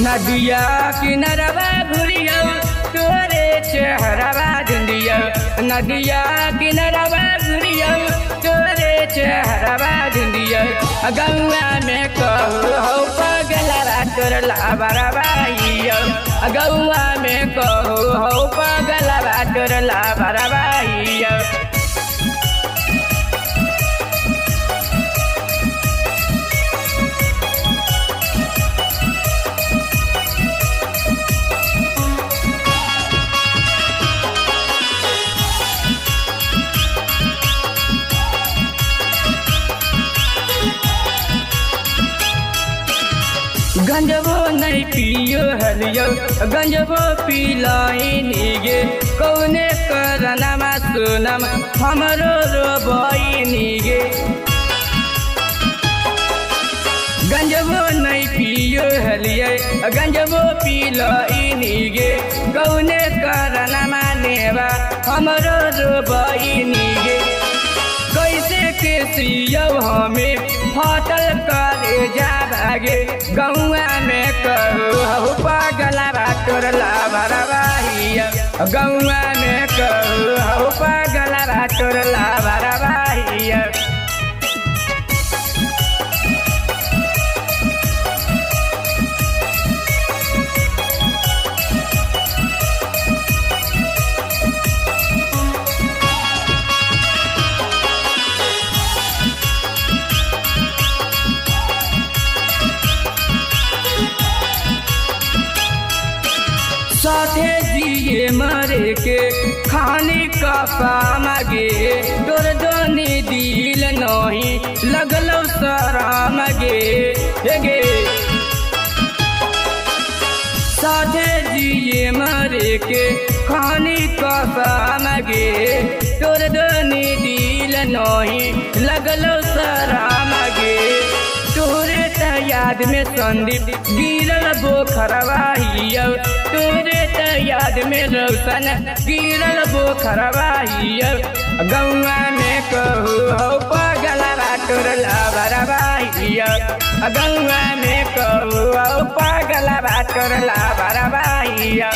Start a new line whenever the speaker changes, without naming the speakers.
नदिया किनारवा घुरियो तोरे चेहरावा ढूंढियो। नदिया किनारवा घुरियो तोरे चेहरावा ढूंढियो। गौआ में कहू हौ पगलवा तोर लाबरवाइयो। गौआ में कहू हौ पगलवा तोर लाबरवाइयो। गंजबो नहीं पियो हलियो गंजबो पिलाइनी गे। कौने करनमा सुनम हमरो रोबइनी गे। गंजबो नहीं पियो हलियो गंजबो पिलाइनी गे। कौने करनमा नेवा हमरो रोबइनी गे। कैसे के सियौ हमें फाटल करे जा भागे। गौआ में कहू हौ पगलवा तोर लाबरवाहिया। गौआ में कहू हौ पगलवा तोर लाबरवाहिया। साथे जिए मरे के खाने का पामगे। तोर दोनी दिल नहीं लगलो सराम गे गे। साथे जिए मरे के खाने का पामगे। तोर दोनी दिल नहीं लगलो सराम गे। तोरे त याद में संदीप गिरल बोखरवाहियो। तोरे त याद में रोशन गिरल बोखरवाहियो। गौआ में कहू हौ पगलवा तोर लाबरवाहियो। गौआ में कहू हौ पगलवा तोर लाबरवाहियो।